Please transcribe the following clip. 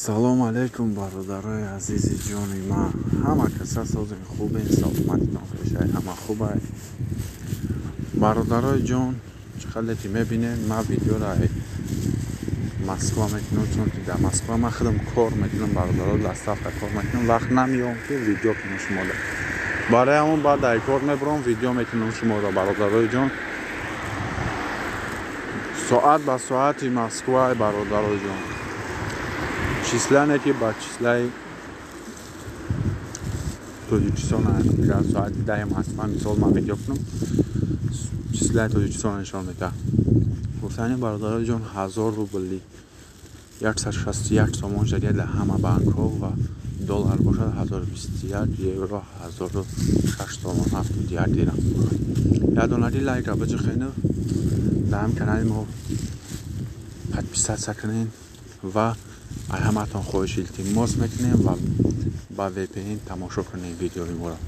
Салом алейкум, бародарои азизи ҷони ман. Ҳама каса созен, хубен, саломатитон хешай, ҳама хубай. Бародарои ҷон, чӣ қадре ки мебинед, ман видеоро Москва мекунам, чунки дар Москва ман худам кор мекунам, бародаро, доставка кор мекунам, вақт намеёбам, ки видео кунам шуморо. Барои ҳамон баъд дар кор мебурам, видео мекунам шуморо, бародарои ҷон. Соат ба соати Москва, бародарои ҷон. Числа не, ки ба числаи Тоҷикистон, агар соати 10-и Москва, мисол, ман видео кунам, числаи Тоҷикистон нишон медиҳад. Гуфтани, бародарои ҷон, 1000 рубли 161 сомон шудия дар ҳама банкҳо ва доллар бошад 1021, евро 1006 сомон 71 дирам. Як донаги лайка биҷихену дар ҳам канали мо подписаться кунед ва аз ҳаматон хоҳиш, илтимос мекунем ва ба VPN тамошо кунем видеои моро.